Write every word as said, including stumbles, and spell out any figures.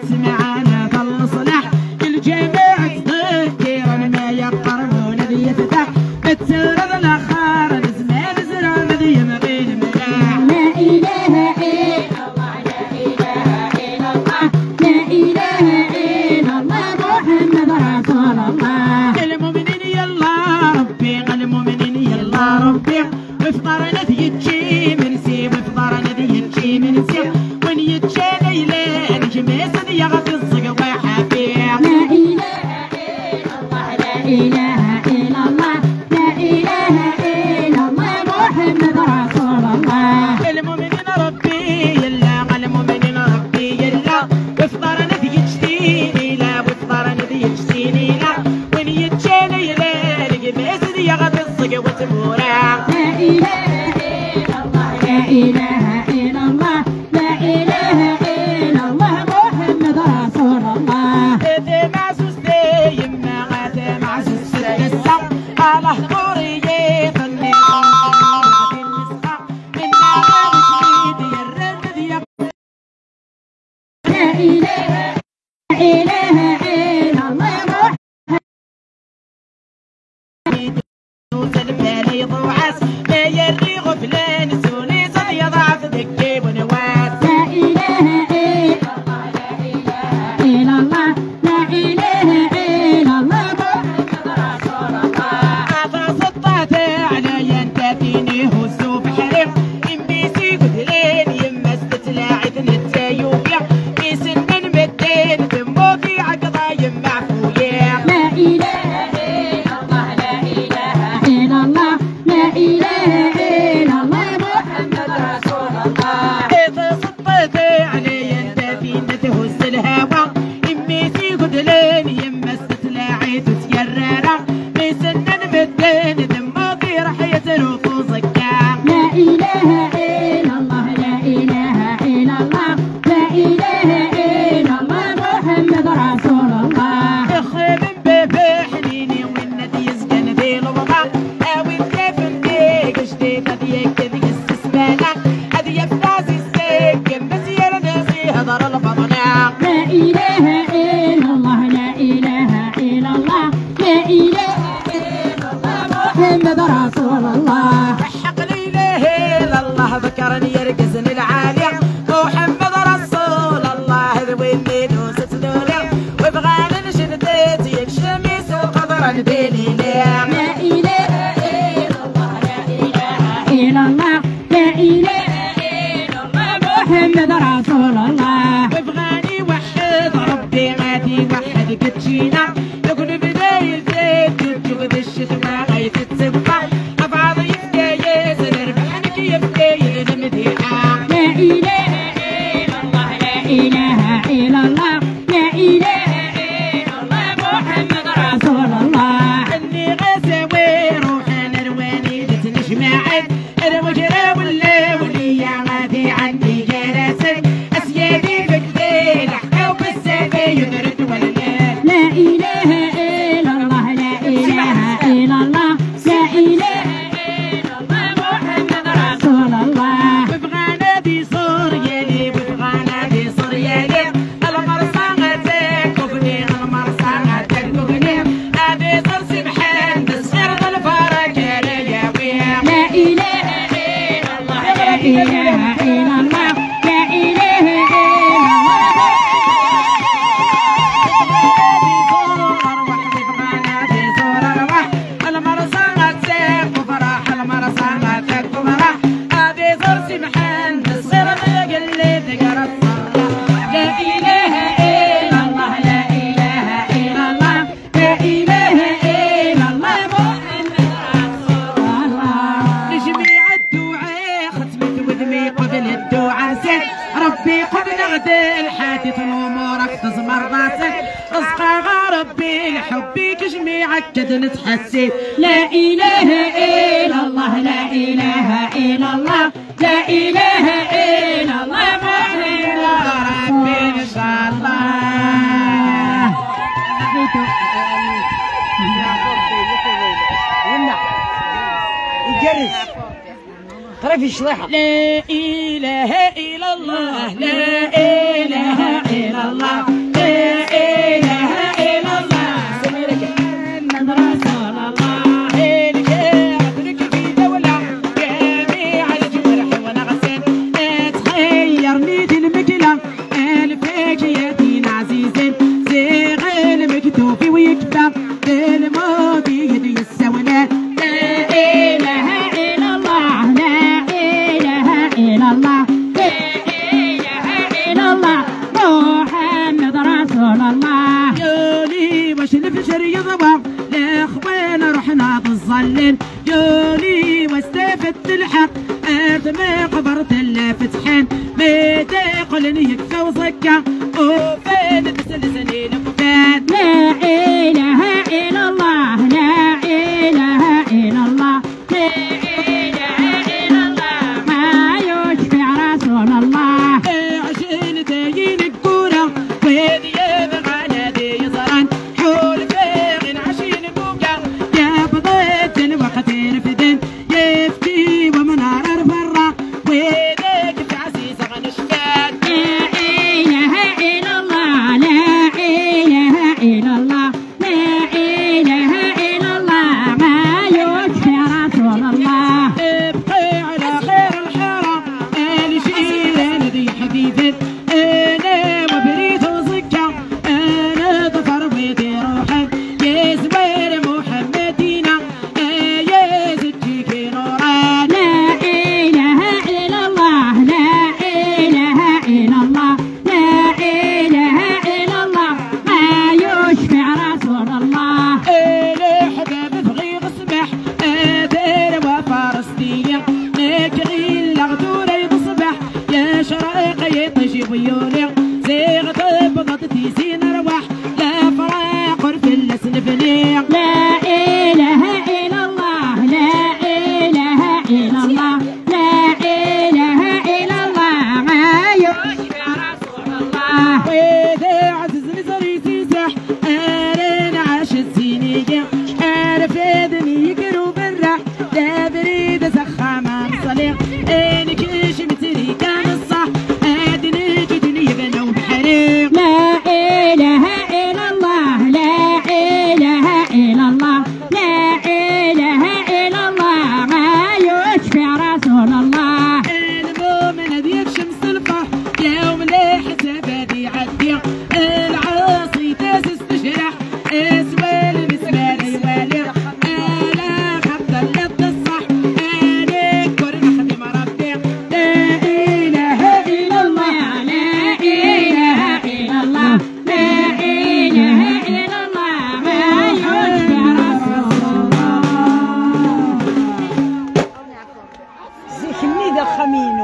Semɛana d leṣlaḥ, lǧameɛ ttḍeggiren ma yeqqar wul ad yefteḥ. Ma ttarad laxar, nezmer nezreɛ ma d yemɣi lemlaḥ. La ilaha illallah, la ilaha illallah, la ilaha illallah, Muḥemmed Rasulullah. Lmumnin yella Rebbi, lmumnin yella Rebbi. Wifṭaren ad yečč imensi, wifṭaren ad yečč imensi. Win yeččan ayla n gma-s ad yaɣ tiẓẓeg waḥafi. La ilaha illallah, la ilaha illallah, la ilaha illallah, Muḥemmed Rasulullah. Lmumnin Rebbi yella, lmumnin Rebbi yella. Wifṭaren ad yečč tinila, wifṭaren ad yečč tinila. Win yeččan ayla n gma-s ad yaɣ tiẓẓeg wa tmura. La ilaha illallah, la ilaha illallah, la ilaha illallah, Muḥemmed Rasulullah. Tameɛzuzt a yemma, tameɛzuzt n tasa, alehdur i yiḍ-nni. Inna ɣer-d yerran ad yaɣ. La ilaha illallah, Muḥemmed Rasulullah. Lbal iḍuɛ-as, ma yerri ɣeflan, suni-s ad yeḍɛef deg yiwen wass. La ilaha illallah, la ilaha illallah, la ilaha illallah, Muḥemmed Rasulullah. Taseṭṭa taɛlayant a tin ihuzz ubeḥri, imi s igedlen yemma-s tettlaɛi-t netta yugi, mi sennen medden temmut iɛeggeḍ a yemma ɛfu-yi. La ilaha illallah, la ilaha illallah, la ilaha illallah, Muḥemmed Rasulullah. Taseṭṭa taɛlayant a tin ihuzz lhawa, imi s igedlen yemma-s tettlaɛi-t ur tt-yerri ara, mi sennen medden temmut iruḥ yettru f uẓekka. La ilaha illallah, la ilaha illallah, la ilaha illallah, Muḥemmed Rasulullah. Ixdem baba ḥnini win ad yezgan di lewḍa, a win yafen deg jdid ad yekk deg-s ssmana, ad yaf tazizt deg yemma-s yerna s-ihder lbaḍna. La ilaha illallah, la ilaha illallah, la ilaha illallah, Muḥemmed Rasulullah. Ḥeqq la ilaha illallah, ḍekkren yergazen lɛali, Muḥemmed Rasulullah d win i d-tusa tluli, win bɣan lǧennet yekcem-it lqader n Dilili. La ilaha illallah, la ilaha illallah, la ilaha illallah, Muḥemmed Rasulullah. Win bɣan iweḥḥed Rebbi ad iweḥḥed deg ččina, deg unebdayel teǧǧuǧǧug di ccetwa ay tettewwa, abɛaḍ yefka-yas lerbaḥ, nekk yefka-yi-d lemdiḥa. La ilaha illallah, la ilaha illallah, la ilaha illallah, Muḥemmed Rasulullah. Nniɣ-as a wi iruḥen ar wanida ttnejmaɛen, ar wagraw n lawliya ad iɛeddi gar-asen, asyad ifek di leḥqaw bezzaf yuder-d wallen. La ilaha illallah, la ilaha illallah, la ilaha illallah, Muḥemmed Rasulullah. Win bɣan ad iẓur yali, win bɣan ad iẓur yali, lmersa ad taggugni, lmersa ad taggugni, ad iẓur si Mḥend ṣṣir d lbaraka ara yawi. La ilaha illallah, la ilaha illallah, la ilaha illallah. Ad iẓur arwaḥ, win bɣan ad iẓur arwaḥ, lmersa ad taggugni, lmersa ad taggugni, ad iẓur si Mḥend ṣṣir d yagellid gar ṣṣerra. La ilaha illallah, la ilaha illallah, la ilaha illallah, Muḥemmed Rasulullah. Nejmiɛ dduɛa, xetmet wudem-i qbel dduɛa-nsen. Rebbi qbel-aɣ-d lḥaǧat, lumuṛ-a tezmreḍ-asen. Ṛezq-aɣ Rebbi lḥubb-ik, jmiɛ akka ad nettḥassin. La ilaha illallah, la ilaha illallah, la ilaha illallah, Muḥemmed Rasulullah. Igerrez. Qrib yecḍiḥ. La ilaha illallah, la ilaha illallah. Yuli wastafet lḥeqq, ar tmeqbert la fetḥen, mi d-qqlen yekfa uẓekka, ufan tselsen ileqfan. La ilaha illallah, la ilaha illallah, la ilaha illallah, ma yucfi Rasul Allah. Iɛjel dayen ggura, wid yebɣan ad yeẓran, ḥulfaɣ inɛac yenbuga, yewweḍ-d lweqt irefden, yefki wemnar ar berra, widak teɛzizeɣ necfan. La ilaha illallah, la ilaha illallah, la ilaha illallah, ma yucfi Rasul Allah. ابقي على خير الحارة، الجيران ذي حديث. أنا وبريد وزكا، أنا ظفر بيدي روحك، يا زوير محمدينا، يا زكيك نوران. لا إله إلا الله، لا إله إلا الله، لا إله إلا الله، ما يشفع رسول الله. إلى حباب بغي غصبح، أدير وفارس ديا، نكري لغدوري بصبح، يا شرق يطيش بيولي، زيغ تبضت في زين أرواح، لا فراق في الأسنفني. لا إله إلا الله، لا إله إلا الله، لا إله إلا الله، ما يشفع رسول الله. وإذا عزيز نزري زيزح، أرين عاش الزينية، أرفدني يقرو برا، لا بريد زخامة مصلي، إنك شمتري كان الصح، أدني جدني بنو بحري. لا إله إلا الله، لا إله إلا الله، لا إله إلا الله، ما يشفع رسول الله. المؤمن هذيك شمس الفرح، يوم الحساب هذه يعدي، العاصي تاسس تجرح، اسوى المسمار يوالي، ألا خط اللب الصح، أنا كل نخدم ربي، لا إله إلا الله، لا إله إلا الله، لا إله إلا الله، ما يشفع رسول الله. زيك النيد أخمين.